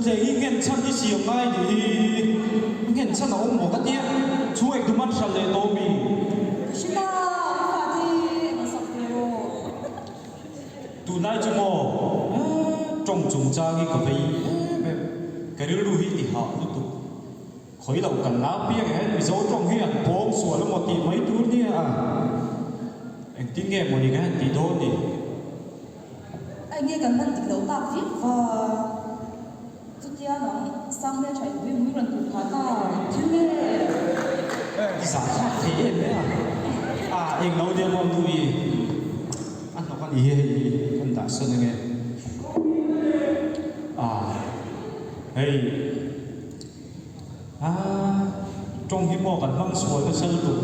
Thutthleng hi nghen chhan hi siam ngai nih hi. Nghen chhan a awm maw ka tia. Chhung ek duman hral leh tawh mi. Ka hre ta, i fate hi rawn sak ve rawh. Tunlai chu maw tawng chungchang hi ka vei em em. Ka rilru hi ti hah lutuk. Khawi lo kan la piang hian Mizo tawng hi an pawng sual emaw tih mai tur nia a. Engtin nge mawni ka han tih dawn ni? A enge kan hman dik loh tak viau va. Chutia nang sang hmel tha inpui mui rawn tur phah ta thil nge? I zah thlak thei em em a. A eng lo nia maw nu i a hnawk a ni hi hei hi kan dah sawn ange. A hei. A tawng hi maw kan hmang sual nasa lutuk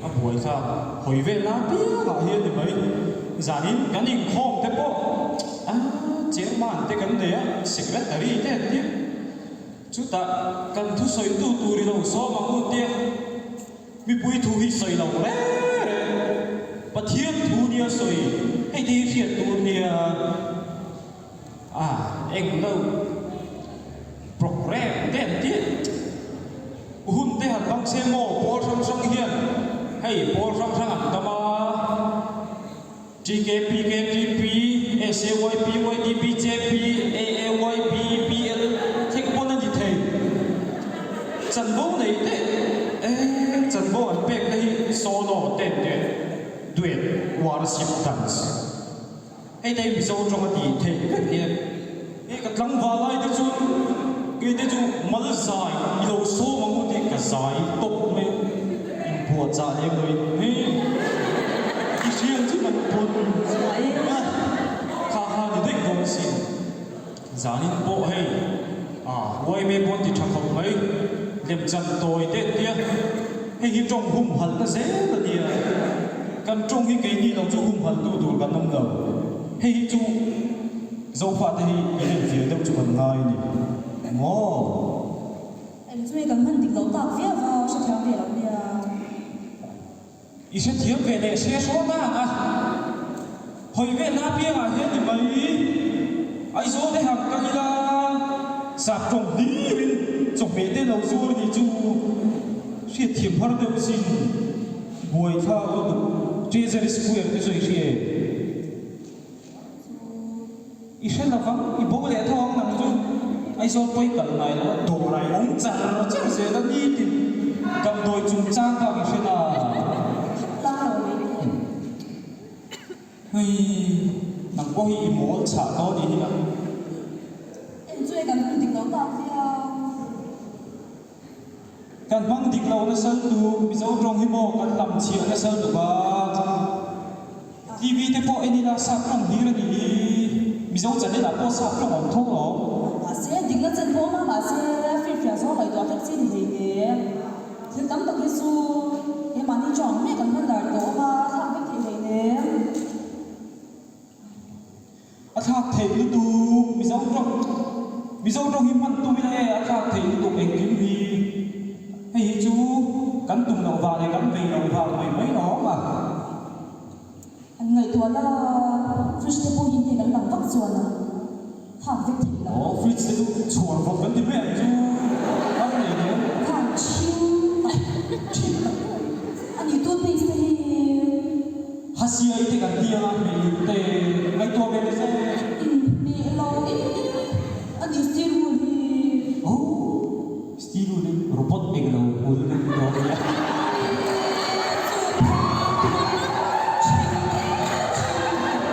a buai thlak hawi vel na piangah hian ni mai. Zanin kan inkhawm te pawh a chairman te kan nei a, secretary te an tia. Chutah kan thusawitu tur i lo sawm ang u tia mipui thu hi sawi lo reng reng. Pathian thu nia sawi hei te hi hriat tur nia. A eng lo programme te an tih hun te han hmang se maw pawl hrang hrang hian hei pawl hrang hrang an tam a TK PK TP SAY PY DP JP AAY B BL thleng pawn a ni thei chanvo nei te e chanvo an pek te hi solo te an tih duet worship dance. Hei te hi Mizo tawng a tih theih vek nia. Hei ka tlangval lai te chu kei te chu mal zai i lo sawm ang u tih ka zai tawp mai inbuatchah lem lo in hei i hrial chu kan pawn a kha kha ni daih dawn asin. Zanin pawh hei a yma pawn ti tha khawp mai lemchan tawi te an tia hei hi tawng humhalh na zel a nia kan tawng hi keini lo chu humhalh tu tur kan awm lo hei hi chu Zofa te hi i en fir deuh chu kan ngai a ni maw. Eng chu nge kan hman dik loh tak viau va hrethiam ve lo nia. I hrethiam ve leh hre hrawn a ang a, hawi vel na piangah hian ni mai Aizawl te han kal ila sap tawng hlirin chawhmeh te lo zuar ni chu hriatthiam har deuh sin buaithlak lutuk Treasury Square te chu i hria em? I hre lovang, i bo leh tho ang nang chu. Aizawl pawi kal ngai lo a, dawr ai awm char char zel a nitin damdawi chungchang bak i hre na. Hei, nang pawh hi i mawl chhah dawn i hi a. Kan hmang dik lo nasa lutuk, Mizo tawng hi maw kan lam chhiah nasa lutuk a, TV te pawh en ila sap tawng hlir a nih hi, Mizo channel ah pawh sap tawng a awm tho lo. Mahse, dikna chen pawh awm a, mahse firfiah zawng ngaihtuah vek chi ni hlei hle. Thil tam tak hi chu he mahni tawng mek an hman dar tawh awm a, thlak vek theih hlei hle. A thlak theih lutuk Mizo tawng Mizo tawng hi hman tum ila e a thlak theih lutuk engkim hi hei hi chu kan tum loh vang leh kan vei loh vang mai mai awm a. An ngaihtuah la fridge te pawh hi hei kan lang vak chuan a thlak vek theih loh. Aw fridge te chu chhuar vawt kan ti mai ang chu a nei nen. Khan ṭhing tak ṭhing tak a ni toothpaste te hi. Hasiai te kan ti anga hmeilut te ngaihtuah ve nasa e. Inhmeh lo e a ni steel wool hi. Oh steel wool hi robot eng lo hmul kan ti dawn nia.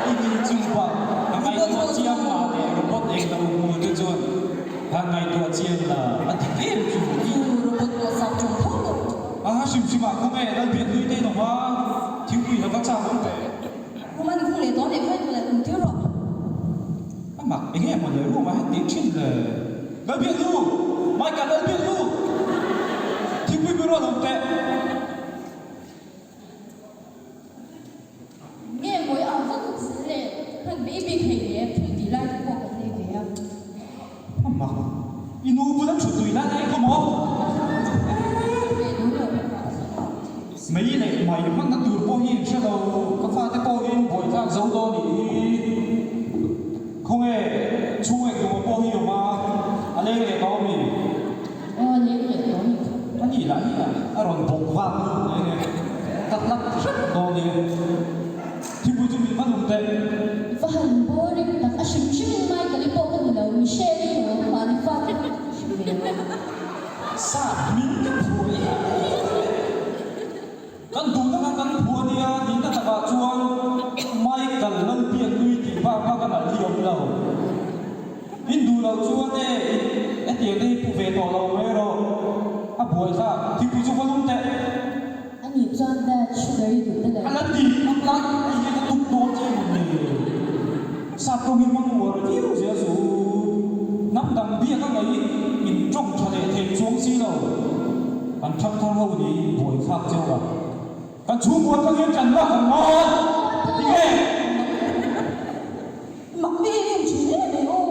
I ni chung bak ka ngaihtuah chiang mah leh robot eng lo hmul te chuan ka ngaihtuah chiang la a dik em chu. Chu robot pawh sap tawng tho lo. A hrim hrim ah khawnge Lalbiakhlui te in awm a, thingpui la va chak awm ve. Kum an khung leh tawh leh khawi tur leh kum tir rawh. A mak enge maw le room ah hian tih thin le. Lalbiaklu! Michael Lalbiaklu! Thingpui pui rual awm teh. Nge mawi ang vak vak zel le, hman bik bik hei le thil tih lai te pawh kan nei ve a. A mak, i nu bula thu tui lai lai kha maw? Mei leh mai hmanna tur pawh hi in hre lo, ka fate pawh hi in buaithlak zo dawn ih hi. Khawnge chhung eng emaw pawh hi awm a. Sap hming ka phuah em em e. Kan duhna kha kan phuah nia nihna takah chuan Michael Lalbiak nui tih bak bak a nalh hi awm lo. In duh loh chuan e in hetiang te hi pu ve tawh lo mai rawh. A buai thlak thingpui chu va lum teh. A nih chuan Dad, sugar i duh te le. A la ti a plan a hian a tuk dawn che maw ni? Sap tawng hi hmang uar viau zel chu hnam dang biak a ngaih in tawng tha leh thei chuang si lo. Kan thangthar ho ni in buai thlak cheu a. Kan chhungkua tang hian ṭan lak ang maw? Tinge? Mak mi em em thin em em aw,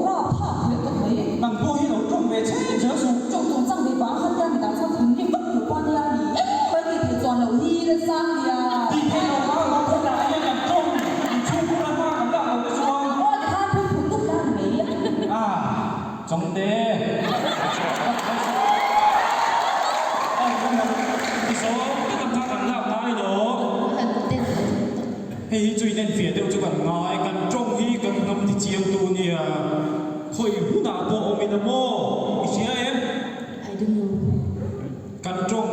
rap thak leh tawp mai. Nang pawh hi lo tawng ve che che a su. Tawng chung chang ve vang khan tia midang chuan thinrim vak tur pawh ania ni em mai tih theih chuan loh hi la sang nia. Tih theih loh vang lo hetah hian kan tawng in chhungkhur a hma kan lak loh te chuan. Aw tikhan phun phun dup la ni mai. Ah Chawngte. Hei hi chu inenfiah deuh chu kan ngai, kan tawng hi kan hnam ti chiang tu nia, khawi hunah pawh awm ila maw i hria em? I don't know. Kan tawng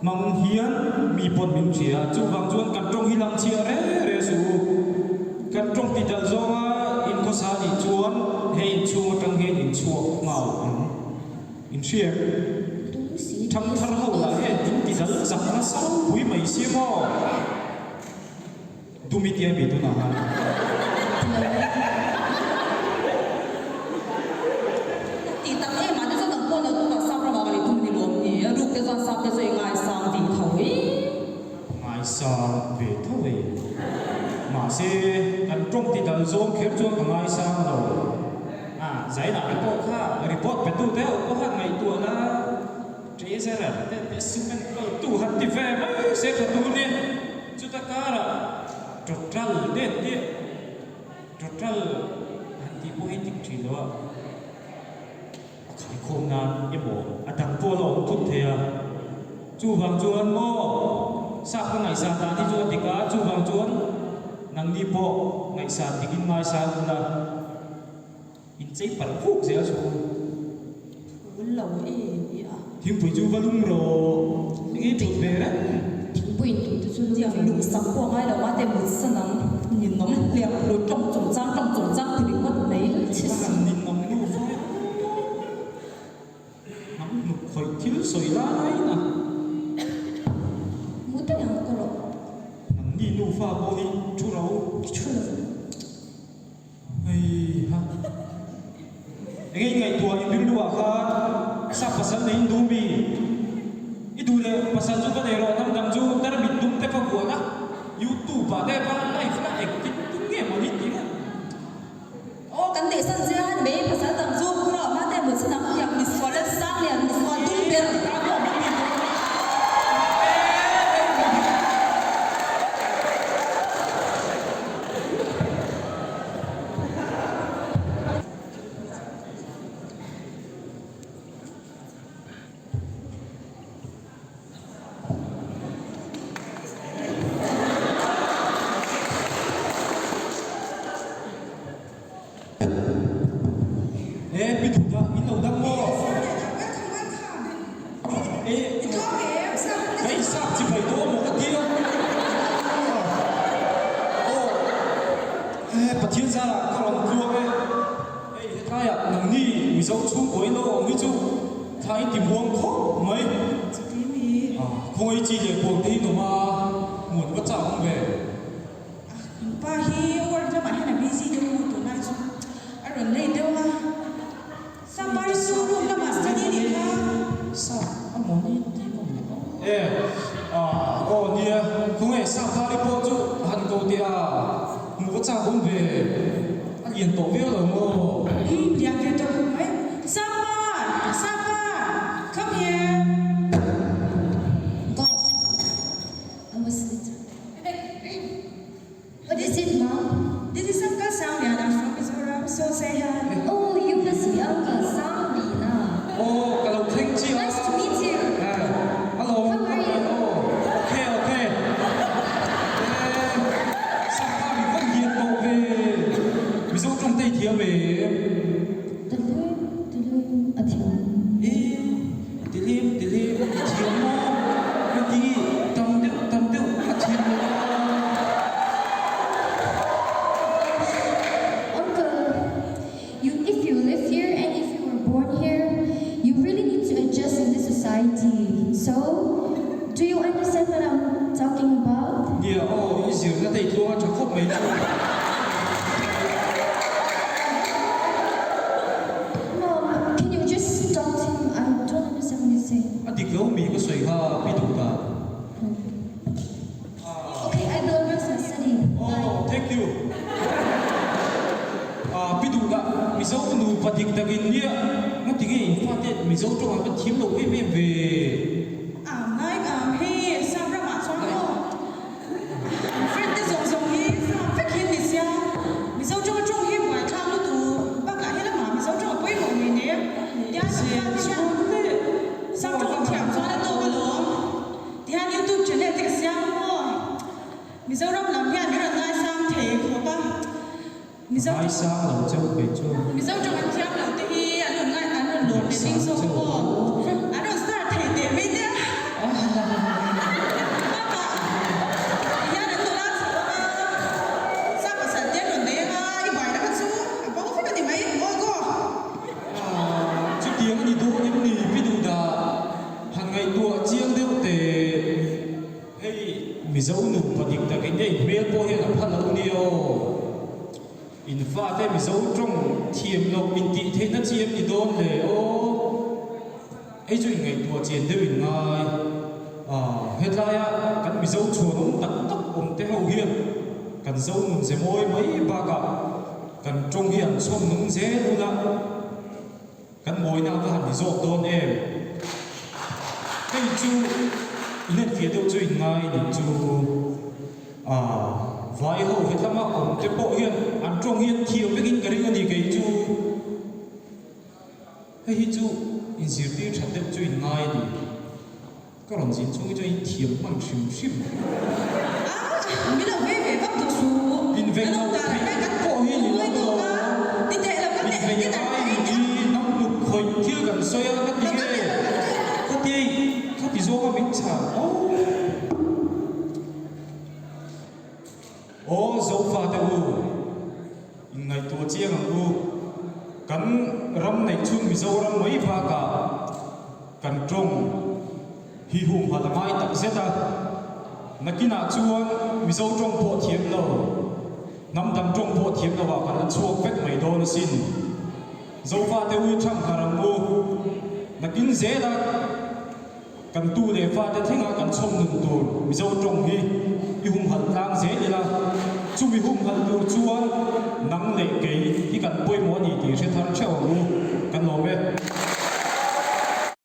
hmang hian mi pawn min hria, chuvang chuan kan tawng hi lang chhiah reng reng suh u. Kan tawng ti dalh zawnga inkhawsa nih chuan he inchhung atang hian inchhuak ngau ang. In hria em? Thangthar ho lah hian in ti dal zak nasa ropui mai si maw? Dum i tia mi tunah khan. Tih tak em ah te chuan dang pawh lo tunah sap ramah ka lei thum ni lawm ni a ruk te chuan sap te chu i ngaisang tih tho e. Ngaisang ve tho e. Mahse kan tawng ti dal zawng kher chuan ka ngaisang lo. A zainah te pawh kha report pe tu te ho pawh khan ngaihtuah la treasurer te te sum enkawl tu han ti ve mai se tha tur nia. Chuta karah total te an tia total han tih pawh hi dik thin lo a. A khaikhawm nan emaw a dang pawh la awm thut thei a. Chuvang chuan maw sap ka ngaihsan dan hi chu a dik a, chuvang chuan nangni pawh ngaihsan dikin ngaisang ula inchei palh vuk zel chu. Thul lo e ni a. Thingpui chu va lum rawh, enge thut ve reng. Thingpui in duh te chu lum ve. Tiang lum sak pawh a ngai lo a, te mut san ang ninawm hliam hlut tawng chungchang tawng chungchang ti ringawt mai. Ka han ninawm nu fai hnam hnuk khawih thil sawi lai laiin a. Mu daih ang ka rawh. Nangni nufa pawh hi thu ro. Thu lo. Hei ha. Enge i ngaihtuah i rilru ah khan sap pasal nei in duh mi? I duh leh pasal chu va nei rawh hnam dang chu tarmit dum te va vuah la youtube ah te va live la engtin tin nge maw ni tih reng. Aw kan neih san che a ni mai pasal dang chu kura hma te mut chin ang hian misual leh sang lian misual dum ber. He pi thut ah in lo dang maw? Ka in sap chi phei tawh maw ka ti a. Aw he Pathian zarah ka rawn tluang e. Hei hetlaiah nangni Mizo chhungkaw in lo awm hi chu thla in ti muang khawp mai. Khawngaih chi leh buang te hi in awm a, hmuan va chak awm ve. Pa hi work lamah hian a busy deuh maw tunlai chu a rawn lei deuh a. Sapa hi chu room lamah study nih kha. Sap a maw ni tih pawh ni lo. E ah aw nia khawnge sap thari pawh chu han ko teh a hmuh ka chak awm ve a lian tawh viau lo maw. Umm lian ve tawh khawp mai. Sapa! Sapa! Come here! Gosh, I was little. What is it mom? This is Uncle Sangliana from Mizoram, so say hi. Oh, you must be Uncle Sangliana. Aw, ka lo thleng chiah a. Nice to meet you. Hello. How are you? Aw, okay, okay. Eh, Sapa mi vawn hian tawh ve. Mizo tawng te i thiam em? Tului, tului a thiam. Eh. Mizo nupa dik tak in nia, ngati nge in fate Mizo tawng an va thiam lo em em ve? Am ngai am hei Sap ramah chuan maw an friend te zawng zawng hi sap vek hi an ni sia, Mizo tawng atawng hi buaithlak lutuk bakah helamah Mizo tawng a pawimawh ngei nei a, tian an fate hian Sap tawng an thiam chuan a tawk alawm, tihian YouTube channel te ka siam a maw. Mizoram lam hian min rawn ngaisang thei khawp a, Mizo Ngaisang lo cheu kei chu. Mizo tawng an thiam lo te hi an rawn ngai an rawn lawm leh ding zawk maw? An rawn start thei teh mai te a. Bakah hian an nula chho ang a, sa pasal te an rawn nei ang a, i buaina kha chu a bo vek a ni mai, aw go. Chutiang a ni dawn em ni pi duhdah han ngaihtuah chiang deuh teh. Hei Mizo nupa dik tak in ei hmel pawh hian a pha lo nia aw. In fate Mizo tawng thiam loh in tih theihna chi em ni dawn le aw. Hei chu in ngaihtuah chian deuh in ngai. Ah hetlaia kan Mizo chhuan awm tak tak awm te ho hian kan Zo nun ze mawi mai bakah kan tawng hi an chhawm nung zel ula. Kan mawina a va han ni zawk dawn em? Hei chu inenfiah deuh chu in ngai nih chu. Aah, vai ho hetlama awm te pawh hian an tawng hi an thiam vekin ka ring a ni kei chu. Hei hi chu inzirtir that deuh chu in ngai a ni. Ka rawn zin chung hi chuan in thiam hman hrim hrim. A, min lo vei ve vak duh suh. In vei lo theih pawh hi ni lo maw? Min vei ai ni hnam hnuk khawih thil kan sawi a ka ti nge? Khati khati zawnga min chhan aw. Aw Zofa te u, in ngaihtuah chiang ang u. Kan ram neih chhung Mizoram mai bakah Kan tawng hi humhalh a ngai tak zet a, nakinah chuan Mizo tawng pawh thiam lo, hnam dang tawng pawh thiam lo ah kan la chhuak vek mai dawn asin. Zofate ui thang har ang u, nakin zela kan tu leh fate thlengah kan chhawm nun tur Mizo tawng hi i humhalh tlang zel ila, chumi humhalh tur chuan nang leh kei hi kan pawimawh a ni tih hre thar theuh ang u, kan lawm e.